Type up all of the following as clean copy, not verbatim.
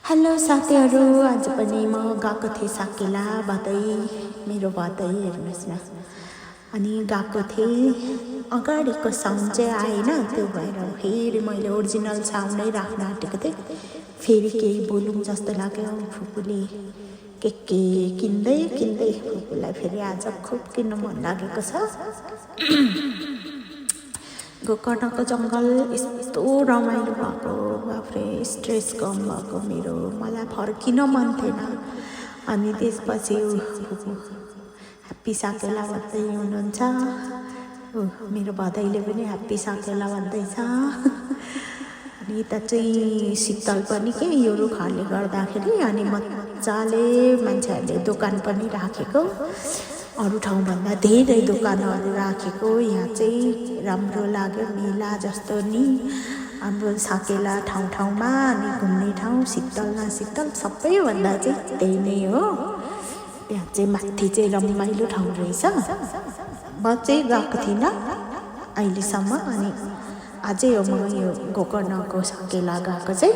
Hello साथीहरू, आज पनि म गएको थिएँ साकेला भदै, मेरो भदै हेर्नुहोस् न। अनि गएको थिएँ, अगाडिको साउन्ड चाहिँ आएन, त्यो भएर फेरि मैले ओरिजिनल साउन्डै राख्न आँटेको थिएँ। फेरि केही बोलौँ जस्तो लाग्यो। फुपूले के किन्दै किन्दै फुपूलाई फेरि आज खुब किन्नु मन लागेको छ। गोकर्णको जङ्गल यस्तो रमाइलो भएको, बाफ्रे स्ट्रेस कम भएको मेरो, मलाई फर्किन मन थिएन। अनि त्यसपछि फुपू ह्याप्पी साकेला भन्दै हुनुहुन्छ। मेरो भदैले पनि ह्याप्पी साकेला भन्दैछ। अनि यता चाहिँ शीतल पनि के यो रुखहरूले गर्दाखेरि अनि मजाले मान्छेहरूले दोकान पनि राखेको, अरू ठाउँभन्दा धेरै दोकानहरू राखेको। यहाँ चाहिँ राम्रो लाग्यो, मेला जस्तो नि हाम्रो साकेला ठाउँमा अनि घुम्ने ठाउँ शीतल न शीतल सबैभन्दा चाहिँ त्यही नै हो। त्यहाँ चाहिँ माथि चाहिँ रमाइलो ठाउँ रहेछ। म चाहिँ गएको थिइनँ अहिलेसम्म, अनि अझै हो म यो गोकर्णको साकेला गएको चाहिँ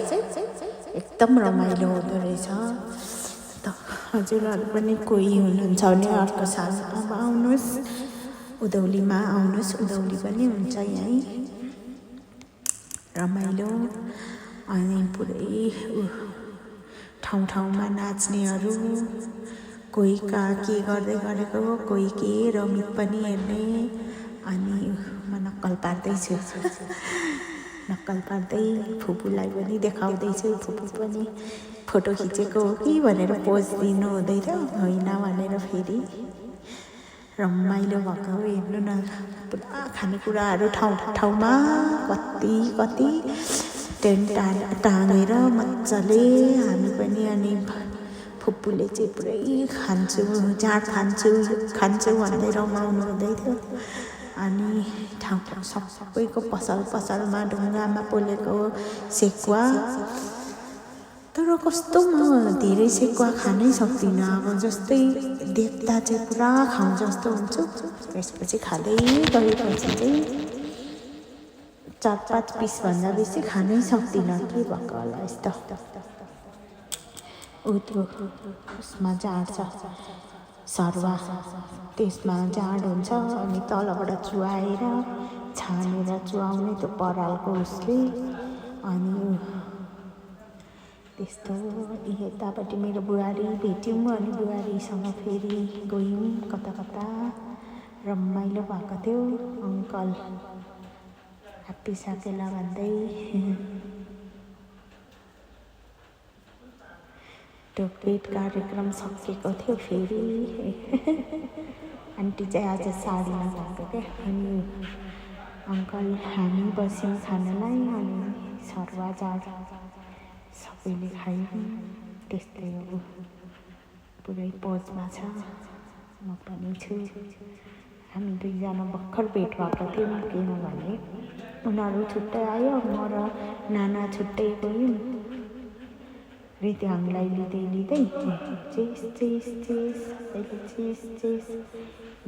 एकदम रमाइलो हुँदो रहेछ। हजुरहरू पनि कोही हुनुहुन्छ भने अर्को साल अब आउनुहोस्, उधौलीमा आउनुहोस्, उधौली पनि हुन्छ यहीँ रमाइलो। अनि पुरै ठाउँमा नाच्नेहरू, कोही के गर्दै गरेको, कोही के रमित पनि हेर्ने। अनि म नक्कल पार्दैछु, नक्कल पार्दै फुपूलाई पनि देखाउँदैछु। फुपू पनि फोटो खिचेको हो कि भनेर पोज दिनु हुँदै थियो, होइन भनेर फेरि रमाइलो भएको हेर्नु न। पुरा खानेकुराहरू ठाउँमा कति टेन्ट टाँगेर मजाले हामी पनि। अनि फुपूले चाहिँ पुरै जाँड खान्छु भन्दै रमाउनु हुँदै थियो। अनि ठाउँ सबैको पसलमा ढुङ्गामा पोलेको सेकुवा, तर कस्तो म धेरै सेकुवा खानै सक्दिनँ। अब जस्तै देख्दा चाहिँ पुरा खाउँ जस्तो हुन्छु, त्यसपछि खाँदै गएपछि चाहिँ 4-5 पिसभन्दा बेसी खानै सक्दिनँ। के भएको होला यस्तो। उसमा जाँड छ, सरुवा, त्यसमा जाँड हुन्छ। अनि तलबाट चुहाएर छानेर चुहाउने त्यो परालको उसले। अनि त्यस्तो। यतापट्टि मेरो बुहारी भेट्यौँ, अनि बुहारीसँग फेरि गयौँ कता रमाइलो भएको थियो। अङ्कल ह्याप्पी साकेला भन्दै त्यो भेट कार्यक्रम सकिएको थियो। फेरि आन्टी चाहिँ आज साडी लगाएको क्या। अनि अङ्कल हामी बस्यौँ खानालाई, अनि सरुवा जाँड सबैले खायौँ। त्यस्तै हो, पुरै पोजमा छ, म पनि छु। हामी दुईजना भर्खर भेट भएको थियौँ, किनभने उनीहरू छुट्टै आयो, म र नाना छुट्टै गयौँ। रित्याङलाई लिँदै चेस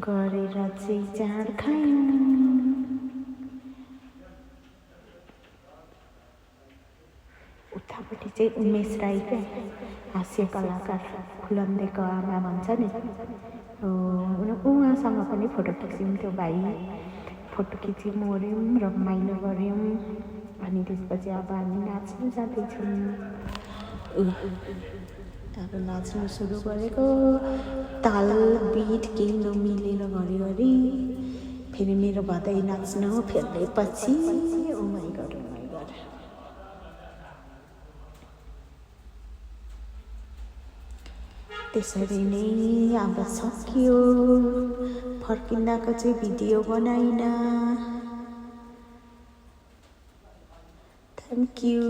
गरेर चाहिँ जाँड खायौँ। उतापट्टि चाहिँ उमेश राई क्या, हास्य कलाकार, फुलन्देको आमा भन्छ नि, उहाँसँग पनि फोटो खिच्यौँ। त्यो भाइ फोटो खिच्यौँ, ओऱ्यौँ, रमाइलो गऱ्यौँ। अनि त्यसपछि अब हामी नाच्नु जाँदैछौँ। अब नाच्नु सुरु गरेको, ताल बिट केही नमिलेर घरिघरि फेरि मेरो भदै नाच्नु फेर्दैपछि ओ माई गड। त्यसरी नै अब सकियो। फर्किँदाको चाहिँ भिडियो बनाइन। Thank you.